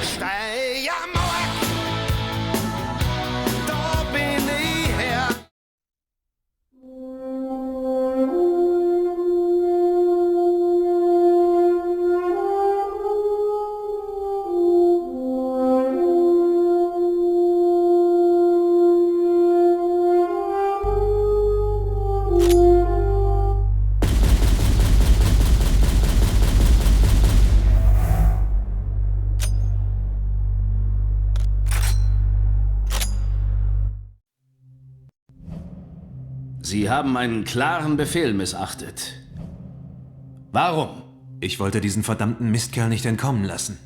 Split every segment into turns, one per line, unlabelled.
Steiermark, da bin ich her.
Sie haben einen klaren Befehl missachtet. Warum?
Ich wollte diesen verdammten Mistkerl nicht entkommen lassen.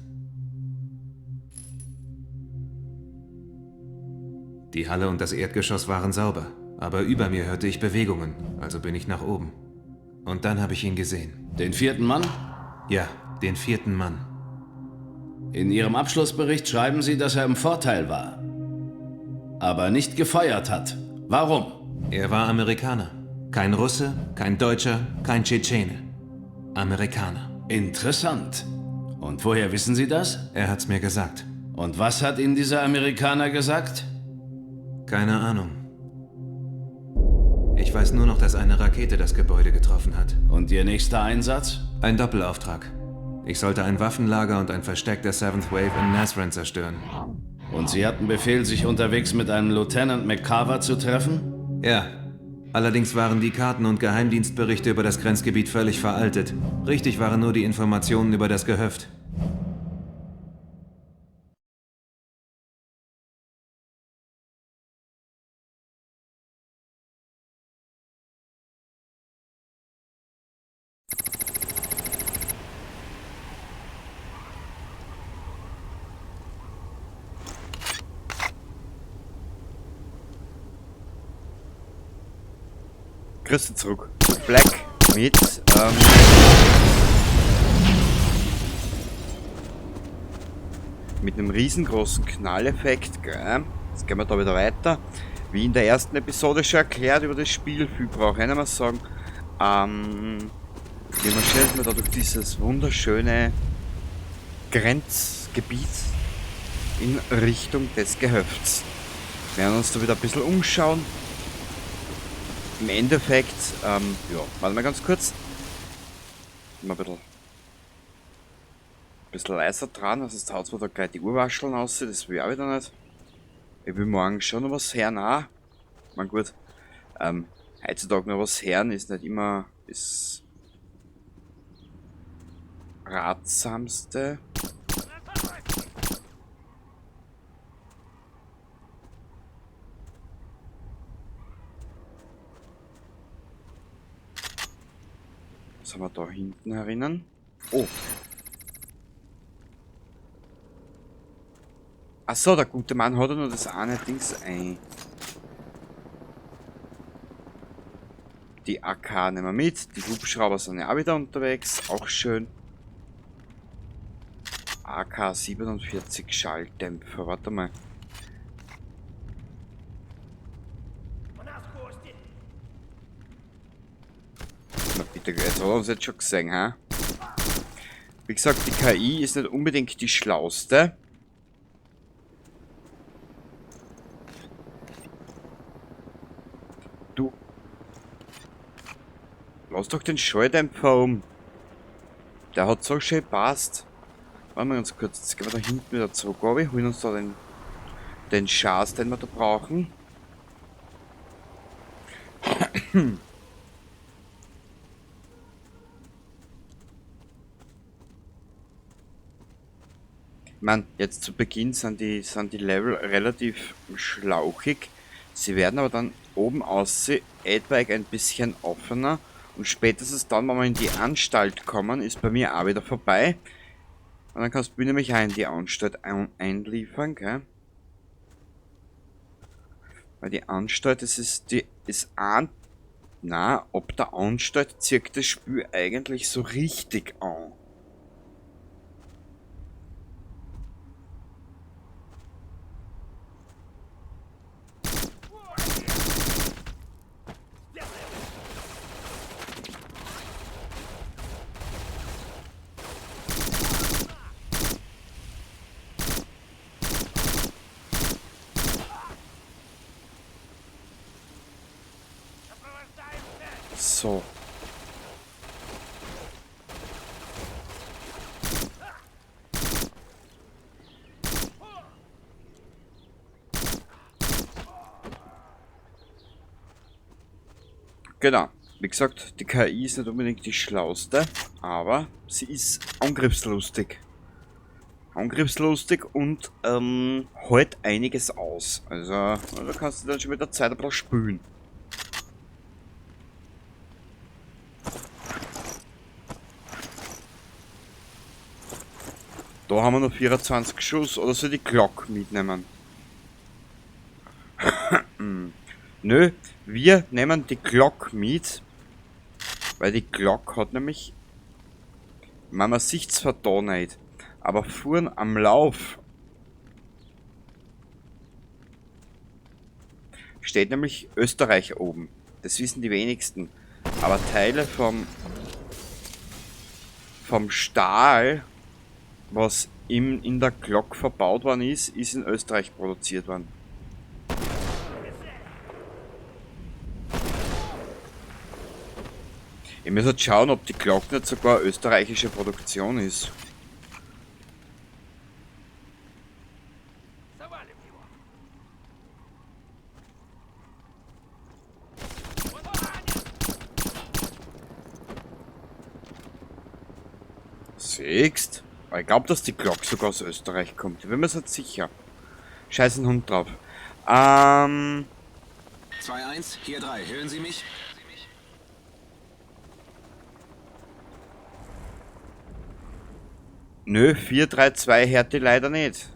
Die Halle und das Erdgeschoss waren sauber, aber über mir hörte ich Bewegungen, also bin ich nach oben. Und dann habe ich ihn gesehen.
Den vierten Mann?
Ja, den vierten Mann.
In Ihrem Abschlussbericht schreiben Sie, dass er im Vorteil war, aber nicht gefeuert hat. Warum?
Er war Amerikaner. Kein Russe, kein Deutscher, kein Tschetschene. Amerikaner.
Interessant. Und woher wissen Sie das?
Er hat's mir gesagt.
Und was hat Ihnen dieser Amerikaner gesagt?
Keine Ahnung. Ich weiß nur noch, dass eine Rakete das Gebäude getroffen hat.
Und Ihr nächster Einsatz?
Ein Doppelauftrag. Ich sollte ein Waffenlager und ein Versteck der Seventh Wave in Nazran zerstören.
Und Sie hatten Befehl, sich unterwegs mit einem Lieutenant McCarver zu treffen?
Ja. Allerdings waren die Karten und Geheimdienstberichte über das Grenzgebiet völlig veraltet. Richtig waren nur die Informationen über das Gehöft.
Grüße zurück. Black mit einem riesengroßen Knalleffekt, gell? Jetzt gehen wir da wieder weiter. Wie in der ersten Episode schon erklärt über das Spiel, viel brauche ich nicht mehr sagen. Wir marschieren jetzt mal da durch dieses wunderschöne Grenzgebiet in Richtung des Gehöfts. Wir werden uns da wieder ein bisschen umschauen. Im Endeffekt, ja, warte mal ganz kurz. Mal ein bisschen leiser dran, also jetzt haut's mir da gleich die Uhrwascheln aus, das will ich auch wieder nicht. Ich will morgen schon noch was hören, auch. Man gut, heutzutage noch was hören ist nicht immer das Ratsamste. Was haben wir da hinten herinnen? Oh. Achso, der gute Mann hat ja nur das eine Dings ein. Die AK nehmen wir mit. Die Hubschrauber sind ja auch wieder unterwegs. Auch schön. AK 47 Schalldämpfer. Warte mal. Na bitte, jetzt hat er uns jetzt schon gesehen, hä? Wie gesagt, die KI ist nicht unbedingt die schlauste. Du. Lass doch den Schalldämpfer um. Der hat so schön gepasst. Warte mal ganz kurz, jetzt gehen wir da hinten wieder zurück, glaub ich. Holen uns da den Schatz, den wir da brauchen. Ich mein, jetzt zu Beginn sind die Level relativ schlauchig. Sie werden aber dann oben aussehen, etwaig ein bisschen offener. Und spätestens dann, wenn wir in die Anstalt kommen, ist bei mir auch wieder vorbei. Und dann kannst du nämlich auch in die Anstalt einliefern, gell? Weil die Anstalt, das ist die, ist ein, na, ob der Anstalt zirkt das Spiel eigentlich so richtig an. So. Genau. Wie gesagt, die KI ist nicht unbedingt die schlauste, aber sie ist angriffslustig. Angriffslustig und hält einiges aus. Also, da kannst du dann schon mit der Zeit ein bisschen spülen. Da haben wir noch 24 Schuss. Oder soll ich die Glock mitnehmen? Nö, wir nehmen die Glock mit. Weil die Glock hat nämlich... Man sieht zwar da nicht, aber vorn am Lauf steht nämlich Österreich oben. Das wissen die wenigsten. Aber Teile vom Stahl, was in der Glock verbaut worden ist, ist in Österreich produziert worden. Ich muss jetzt schauen, ob die Glock nicht sogar österreichische Produktion ist. Siehst? Ich glaub, dass die Glock sogar aus Österreich kommt. Ich bin mir nicht sicher. Scheiß einen Hund drauf.
2-1, hier 3. Hören Sie mich?
Nö, 4-3-2 hört die leider nicht.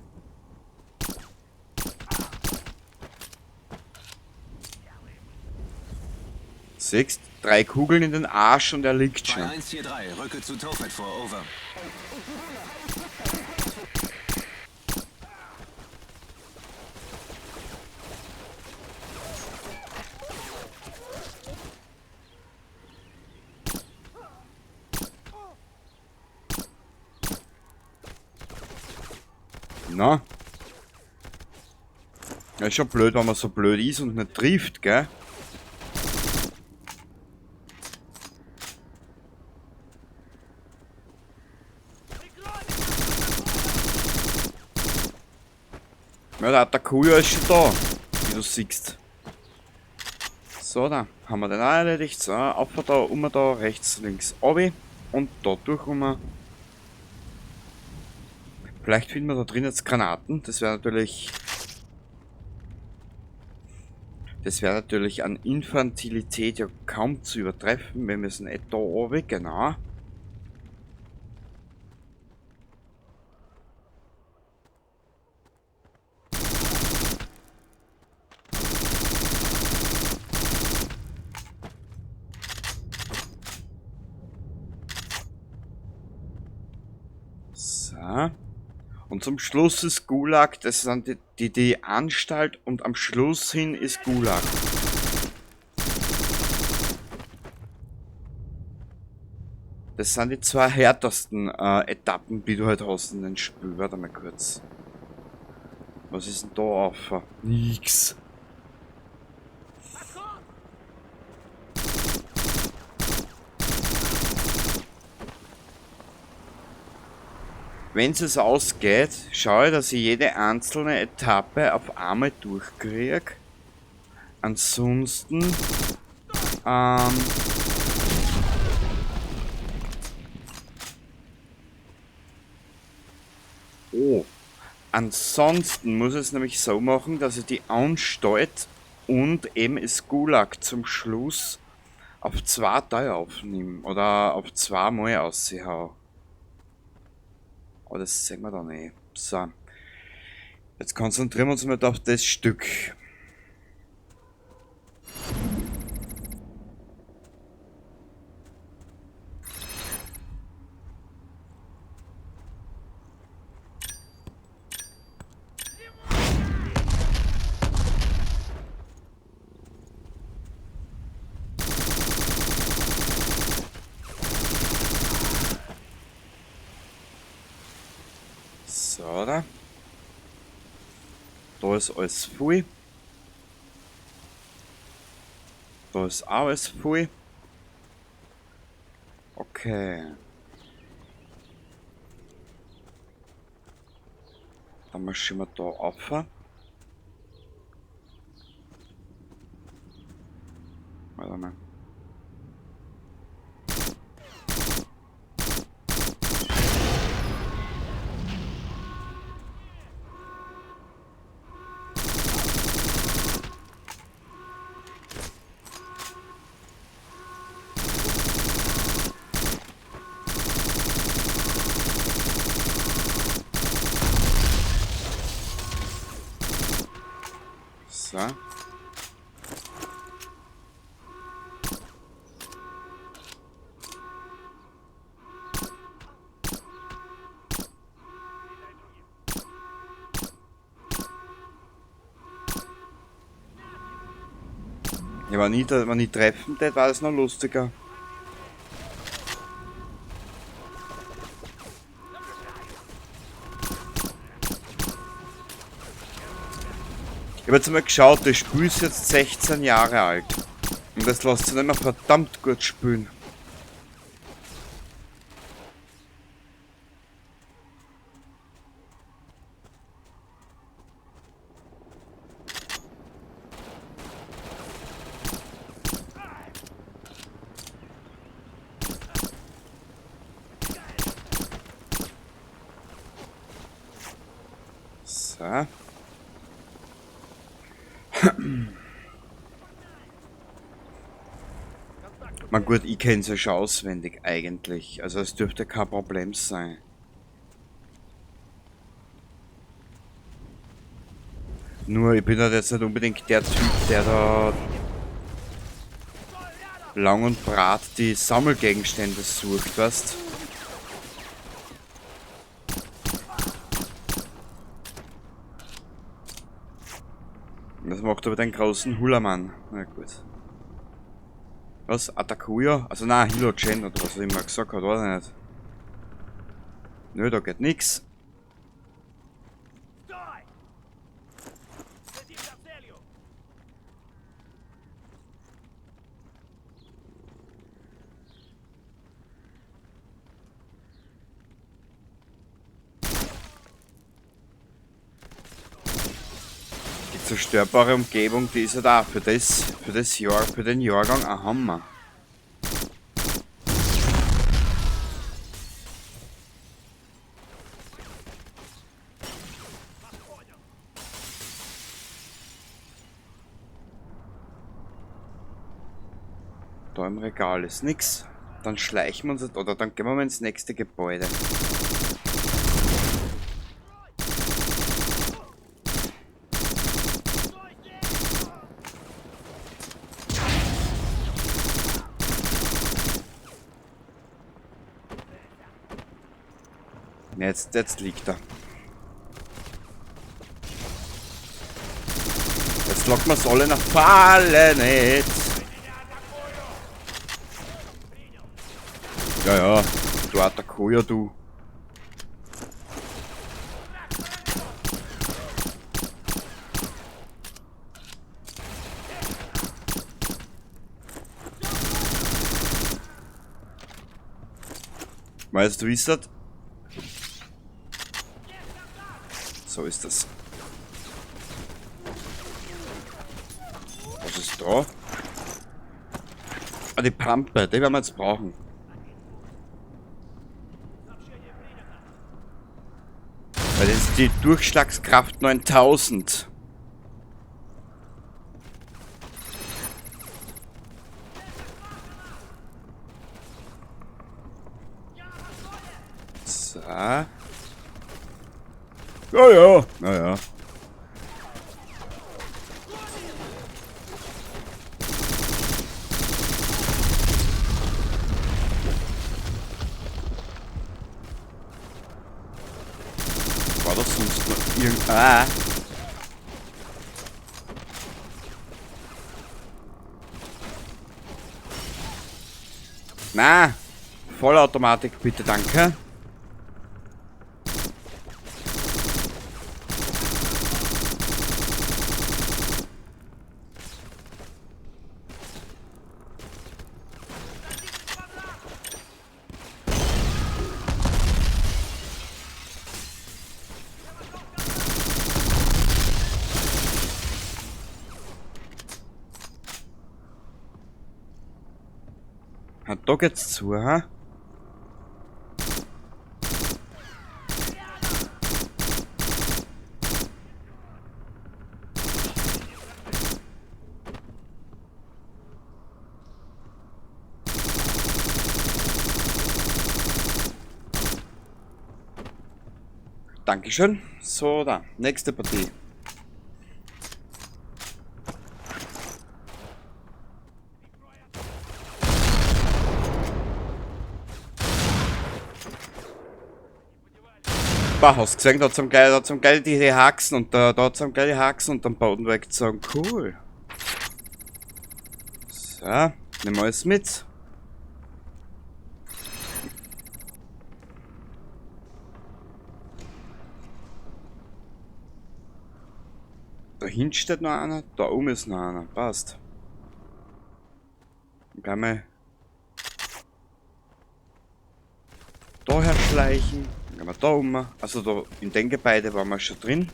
Siehst, 3 Kugeln in den Arsch und er liegt schon.
2-1, 4-3, rücke zu Tophet vor, over.
Na? Ja, ist schon blöd, wenn man so blöd ist und nicht trifft, gell? Ja, der Atakuya ist schon da, wie du siehst. So, da haben wir den auch erledigt. So, auf da, um da, rechts, links, runter und da durch um. Vielleicht finden wir da drin jetzt Granaten. Das wäre natürlich... Das wäre natürlich an Infantilität ja kaum zu übertreffen. Wir müssen eh da runter, genau. So. Und zum Schluss ist Gulag, das ist dann die Anstalt und am Schluss hin ist Gulag. Das sind die zwei härtesten Etappen, die du halt hast in den Spiel. Warte mal kurz. Was ist denn da auf? Nix. Wenn es ausgeht, schaue ich, dass ich jede einzelne Etappe auf einmal durchkriege. Ansonsten, oh. Ansonsten muss ich es nämlich so machen, dass ich die Anstalt und eben das Gulag zum Schluss auf 2 Teile aufnehme oder auf 2 Mal aushau. Aber das sehen wir dann eh. So. Jetzt konzentrieren wir uns mal auf das Stück. So, da. Da ist alles voll. Da ist auch alles voll. Okay. Dann marschieren wir da auf. Warte mal. So. Ja, wenn ich treffen tät, war das noch lustiger. Ich hab jetzt mal geschaut, das Spiel ist jetzt 16 Jahre alt. Und das lässt sich nicht mehr verdammt gut spielen. So. Man gut, ich kenn's ja schon auswendig eigentlich. Also es dürfte kein Problem sein. Nur ich bin halt jetzt nicht unbedingt der Typ, der da lang und brat die Sammelgegenstände sucht, weißt? Das macht aber den großen Hulamann. Na gut. Was? Atakuya? Also nein, Hilo Chen oder was er immer gesagt hat, weiß ich nicht. Nö, da geht nix. Die zerstörbare Umgebung, die ist ja da für das Jahr, für den Jahrgang ein Hammer. Da im Regal ist nix. Dann schleichen wir uns jetzt, oder dann gehen wir mal ins nächste Gebäude. Jetzt liegt er. Jetzt locken wir's alle nach Falle nicht. Ja, ja, du Atakuya, du. Weißt du, wie ist das? So ist das. Was ist da? Ah, die Pampe, die werden wir jetzt brauchen. Weil das ist die Durchschlagskraft 9000. So. Ja, ja. Na ja. War das sonst noch irgend-, Ah. Na, Vollautomatik bitte, danke. Da geht's zu, ha? Dankeschön. So, da. Nächste Partie. Bah, hast du gesehen, da hat's am gleich die Haxen und da hat's am gleich die Haxen und am Boden weggezogen. Cool. So, nehmen wir alles mit. Da hinten steht noch einer, da oben ist noch einer. Passt. Dann kann man daher schleichen. Dann gehen wir da oben. Also da in dem Gebäude waren wir schon drin.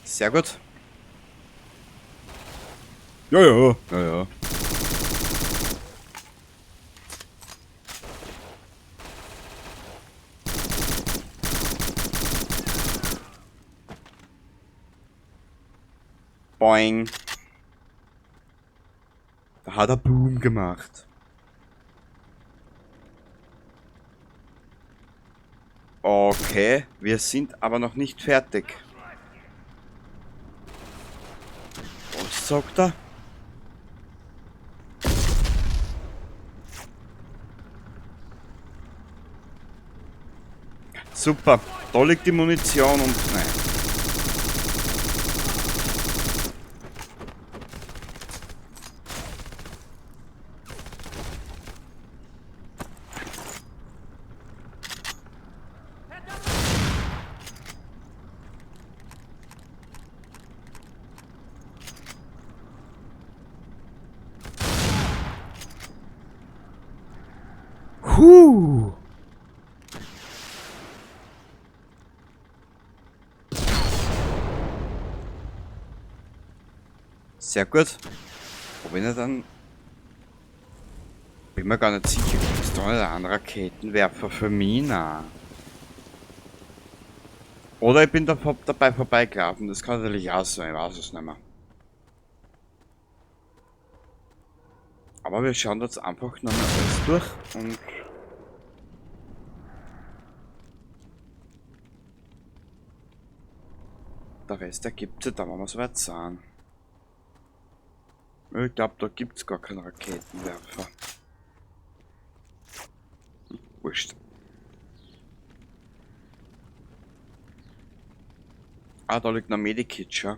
Sehr gut. Ja, ja, ja, ja. Boing. Da hat er Boom gemacht. Okay, wir sind aber noch nicht fertig. Was sagt er? Super, da liegt die Munition und nein. Huh. Sehr gut. Wo bin ich dann? Bin mir gar nicht sicher. Ist da nicht ein Raketenwerfer für Mina? Oder ich bin da dabei vorbeigelaufen. Das kann natürlich auch sein. Ich weiß es nicht mehr. Aber wir schauen jetzt einfach nochmal alles durch und der Rest ergibt sich dann, wenn wir soweit sind. Ich glaub, da gibt's gar keinen Raketenwerfer. Wurscht. Ah, da liegt noch ein Medikit, schau.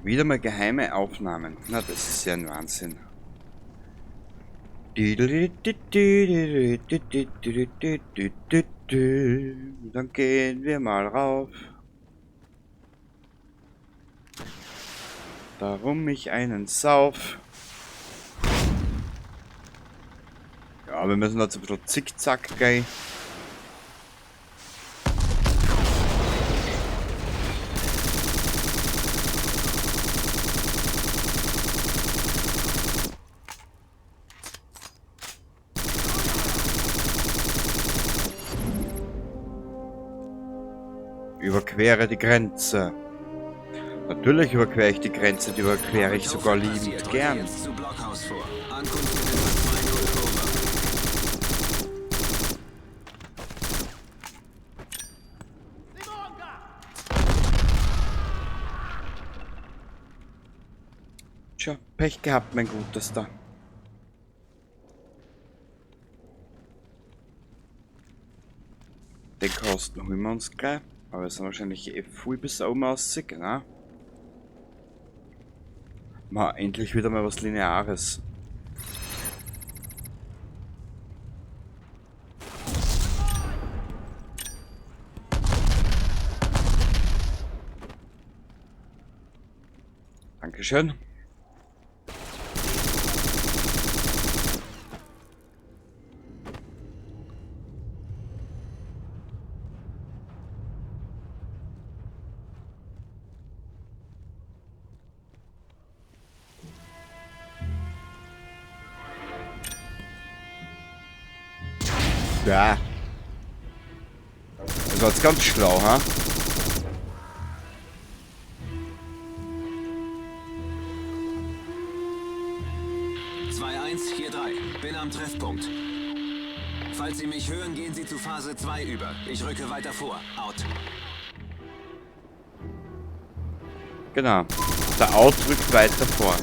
Wieder mal geheime Aufnahmen. Na, das ist ja ein Wahnsinn. Dann gehen wir mal rauf. Darum ich einen Sauf. Ja, wir müssen jetzt ein bisschen zickzack gehen. Überquere die Grenze. Natürlich überquere ich die Grenze, die überquere ich sogar liebend gern. Tja, Pech gehabt, mein Gutes da. Den Kosten holen wir uns gleich. Aber wir sind wahrscheinlich eh voll bis oben raus, genau. Mal endlich wieder mal was Lineares. Dankeschön. Ja. Das war jetzt ganz schlau, ha?
2-1, hier 3. Bin am Treffpunkt. Falls Sie mich hören, gehen Sie zu Phase 2 über. Ich rücke weiter vor. Out.
Genau. Der Out rückt weiter vor.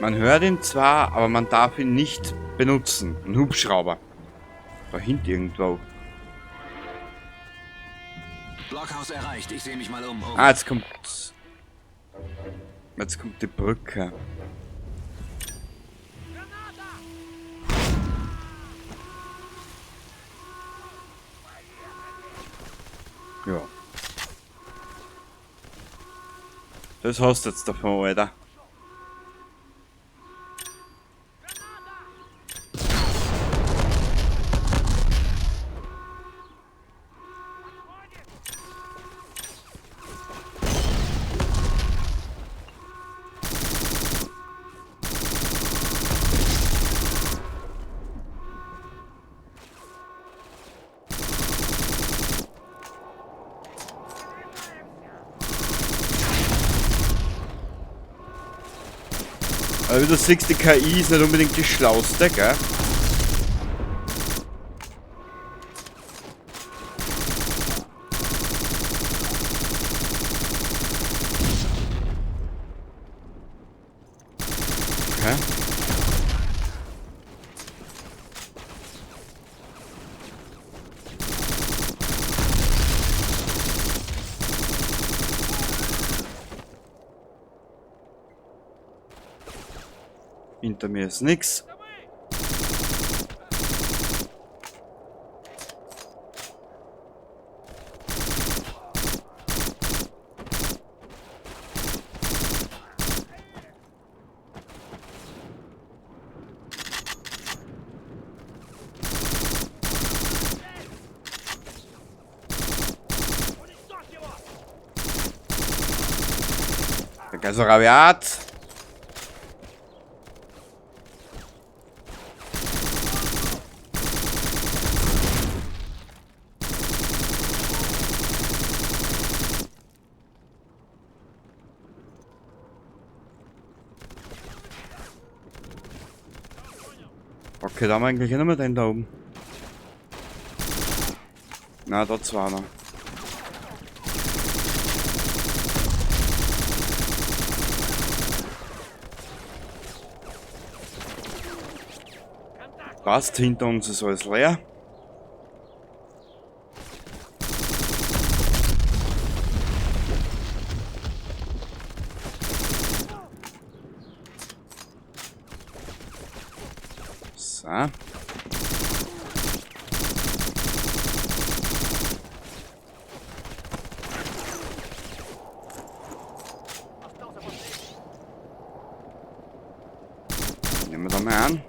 Man hört ihn zwar, aber man darf ihn nicht benutzen. Ein Hubschrauber. Da hinten irgendwo.
Blockhaus erreicht. Ich sehe mich mal um.
Ah, jetzt kommt... Jetzt kommt die Brücke. Ja. Das hast du jetzt davon, Alter. Aber wie du siehst, die KI ist nicht unbedingt die schlauste, gell? Okay. Hinter mir ist nix. Der Rabiat. Okay, da haben wir eigentlich nicht mehr den da oben. Na, da zwei noch. Passt, hinter uns ist alles leer. So. Nehmen wir da mal an.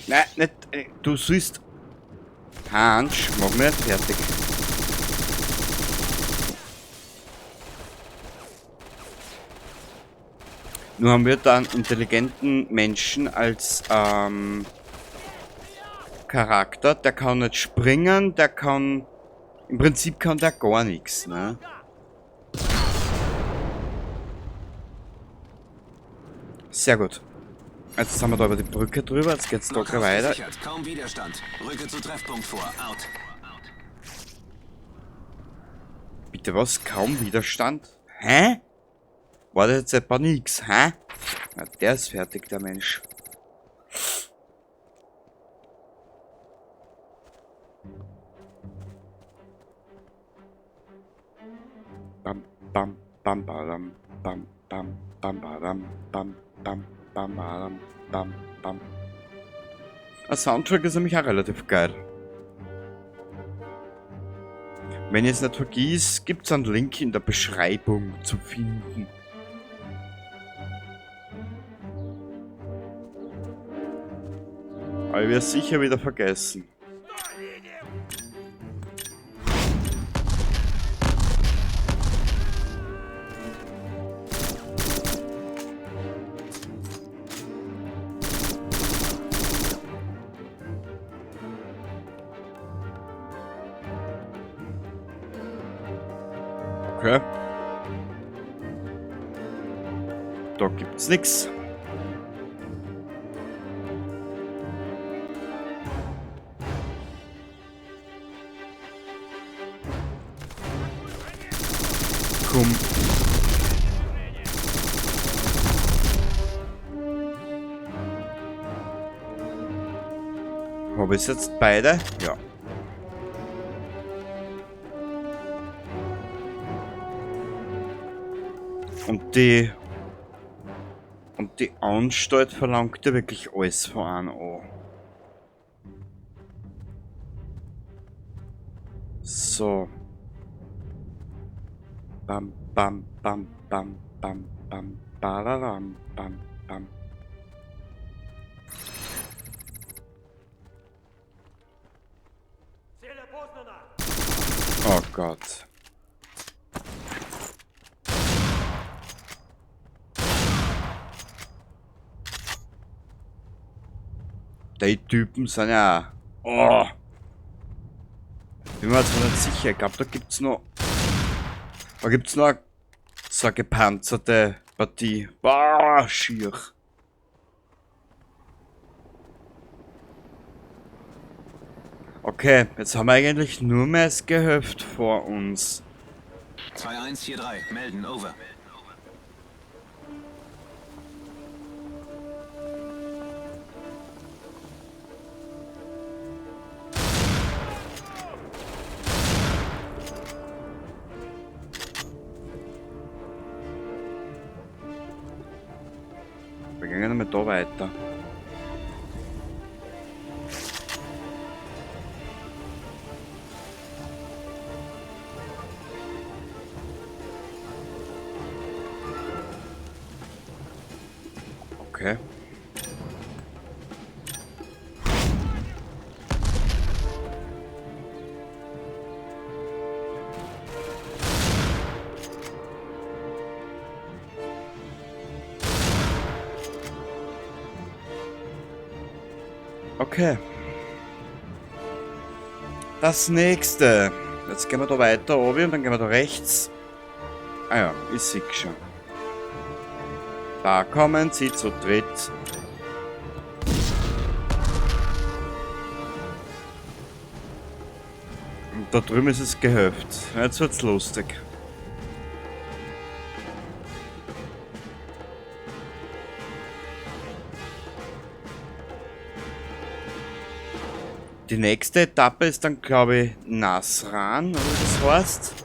Nein, nicht. Du siehst. Hans, mach mir fertig. Nun haben wir da einen intelligenten Menschen als Charakter. Der kann nicht springen, der kann... Im Prinzip kann der gar nichts, ne? Sehr gut. Jetzt sind wir da über die Brücke drüber, jetzt geht's locker weiter.
Gesichert. Kaum Widerstand. Rücke zu Treffpunkt vor. Out.
Bitte was? Kaum Widerstand? Hä? War das jetzt etwa nix, hä? Na, der ist fertig, der Mensch. Bam, bam, bam, badam, bam, bam, bam, badam, bam, bam, bam, badam, bam, bam. Der Soundtrack ist nämlich auch relativ geil. Wenn ich es nicht vergiss, gibt es einen Link in der Beschreibung zu finden. Aber ich werde es sicher wieder vergessen. Okay. Da gibt's nix. Komm. Habe ich jetzt beide? Ja. Und die Anstalt verlangt ja wirklich alles von einem an. So. Bam, bam, bam, bam, bam, bam, bararam, bam, bam. Oh Gott. Die Typen sind ja... Oh. Bin mir jetzt nicht sicher. Ich glaube, da gibt's noch... Da gibt's noch so eine gepanzerte Partie. Boah, schier. Okay, jetzt haben wir eigentlich nur mehr das Gehöft vor uns.
2143, melden, over.
Wir gehen einmal da weiter. Okay. Okay. Das nächste. Jetzt gehen wir da weiter oben und dann gehen wir da rechts. Ah ja, ich sehe schon. Da kommen sie zu dritt. Und da drüben ist es Gehöft. Jetzt wird's lustig. Die nächste Etappe ist dann, glaube ich, Nasran, oder wie das heißt.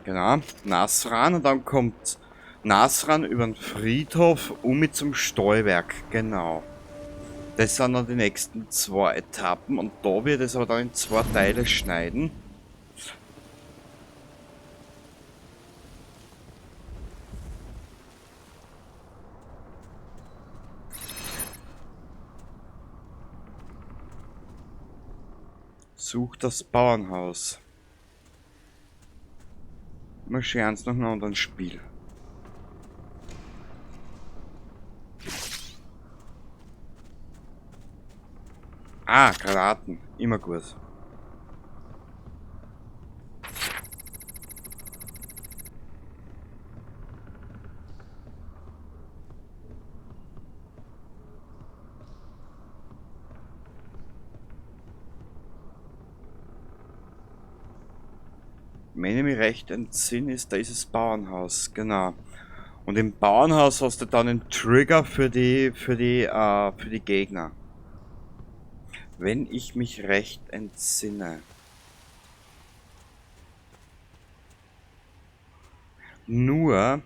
Genau, Nasran, und dann kommt Nasran über den Friedhof um mit zum Stolberg, genau. Das sind dann die nächsten zwei Etappen und da wird es aber dann in zwei Teile schneiden. Such das Bauernhaus. Mal scherz noch ein anderes Spiel. Ah, Granaten. Immer gut. Wenn ich mich recht entsinne, ist da ist das Bauernhaus, genau. Und im Bauernhaus hast du dann einen Trigger für die Gegner. Wenn ich mich recht entsinne. Nur,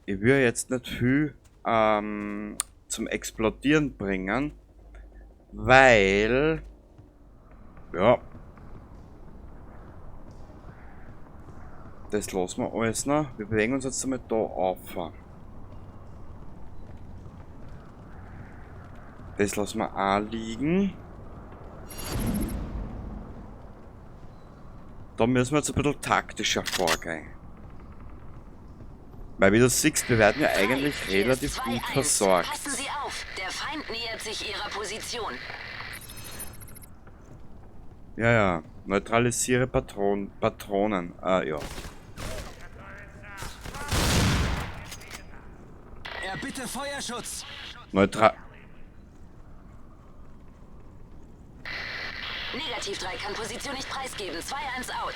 ich will jetzt nicht viel zum Explodieren bringen, weil, ja, das lassen wir alles noch. Wir bewegen uns jetzt einmal da auf. Das lassen wir auch liegen. Da müssen wir jetzt ein bisschen taktischer vorgehen. Weil wie du siehst, wir werden ja eigentlich relativ gut versorgt.
Passen Sie auf, der Feind nähert sich Ihrer Position.
Ja, ja. Neutralisiere Patronen. Ja.
Bitte Feuerschutz.
Negativ 3 kann Position nicht preisgeben. 2-1 out.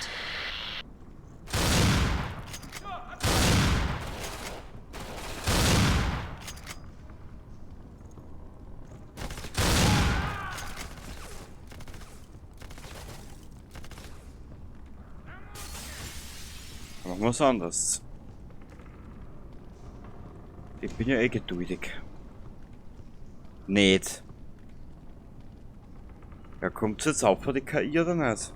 Machen wir was anderes. Ich bin ja eh geduldig. Nicht. Ja, kommt's jetzt auf für die KI oder nicht?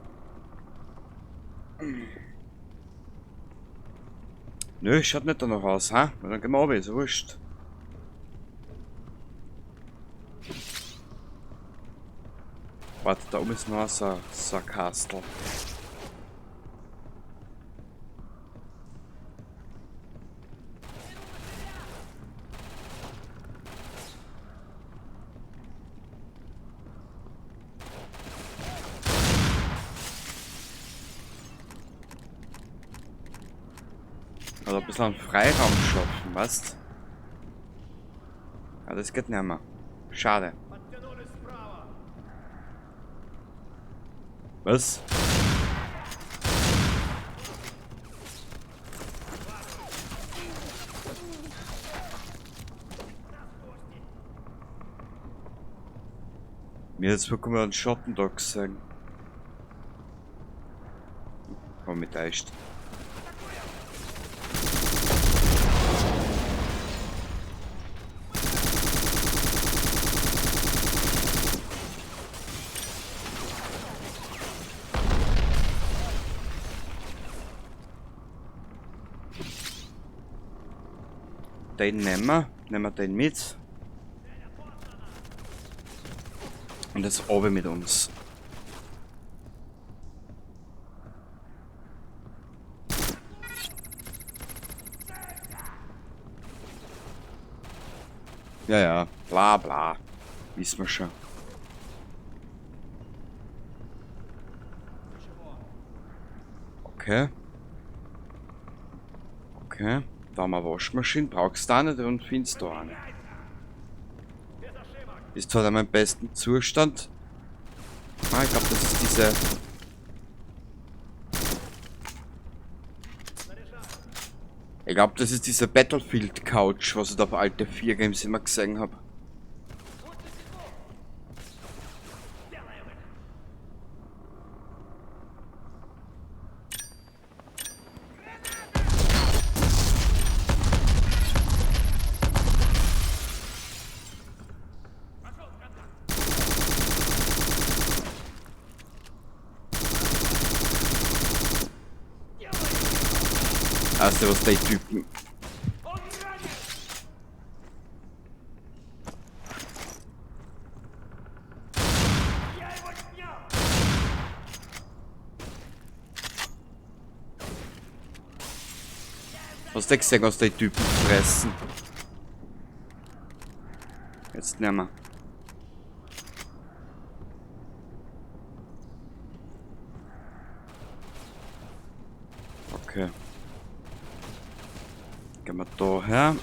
Nö, schaut nicht danach aus, ha? Dann gehen wir runter, ist ja wurscht. Warte, da oben ist noch so ein Kastel. Also ein bisschen Freiraum schaffen, weißt? Ja, das geht nicht mehr. Schade. Was? Mir jetzt bekommen wir einen Schottendog sagen. Komm mit täuscht. Den nehmen wir den mit. Und jetzt oben mit uns. Ja, ja, bla bla. Wissen wir schon. Okay. Okay. Da haben wir Waschmaschine, brauchst du auch nicht und findest du auch nicht. Ist zwar in meinem besten Zustand. Ah, ich glaube, das ist diese... Ich glaube, das ist diese Battlefield Couch, was ich da auf alte 4 Games immer gesehen habe. Also was die Typen. Was du gesehen, was die Typen fressen? Jetzt nehmen wir. Okay. Gehen wir da her.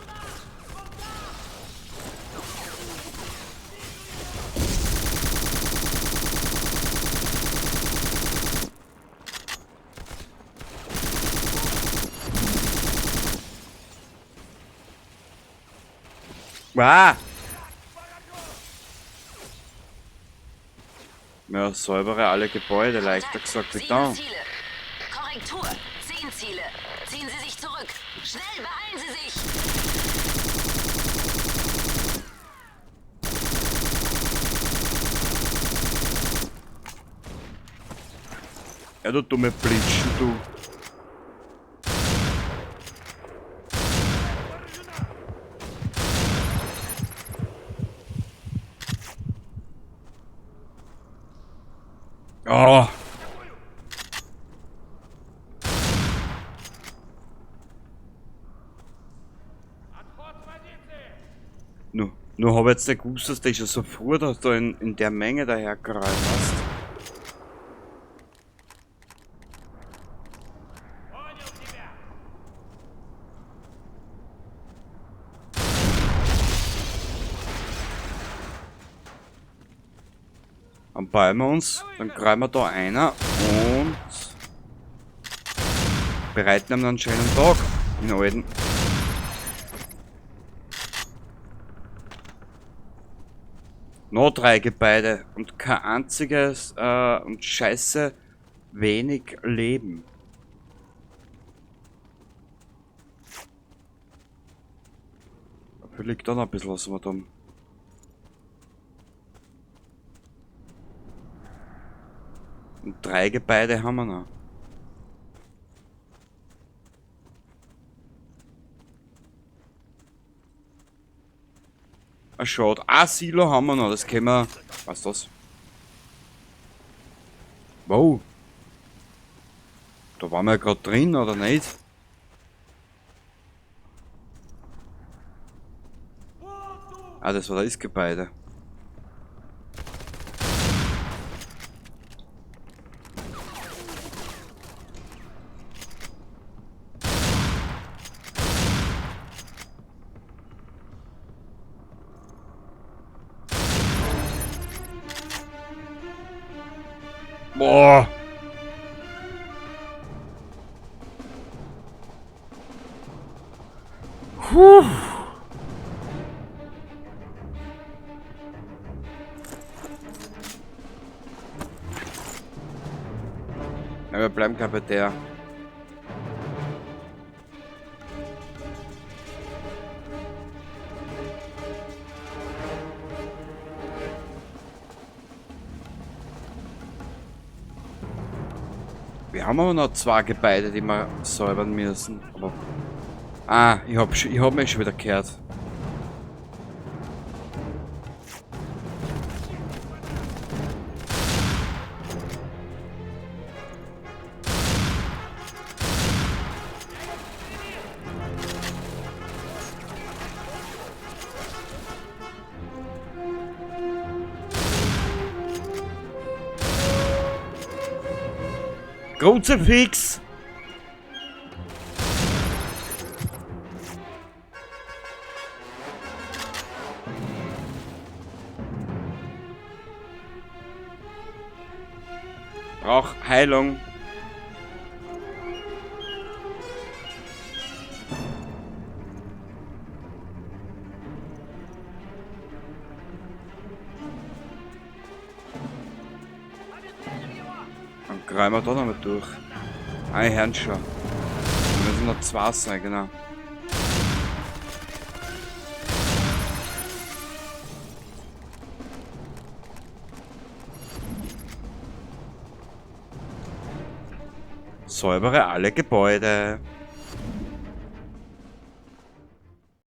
Ah! Ja, säubere alle Gebäude, leichter gesagt wie
7
da.
Ziele. Korrektur. 10 Ziele. Ziehen Sie sich zurück. Schnell, beeilen Sie sich.
Ja, du dumme Blitschen, du. Oh. Nur hab ich jetzt nicht gewusst, dass der schon so früh da in der Menge dahergerannt hast. Dann beeilen wir uns, dann greifen wir da einer und bereiten ihm dann einen schönen Tag in alten. Noch 3 Gebäude und kein einziges und scheiße wenig Leben. Dafür liegt da noch ein bisschen was wir da haben. Und 3 Gebäude haben wir noch. Ah, schade. Ein Silo haben wir noch, das können wir. Was ist das? Wow. Da waren wir ja grad drin, oder nicht? Ah, das war das Gebäude. Boah. Puh. Ja, wir bleiben gleich bei der. Wir haben aber noch 2 Gebäude, die wir säubern müssen. Aber ah, ich hab mich schon wieder gehört. Kruzifix! Brauch Heilung. Dann greifen wir da noch mal durch. Ah, Herrn schon. Da müssen noch 2 sein, genau. Säubere alle Gebäude.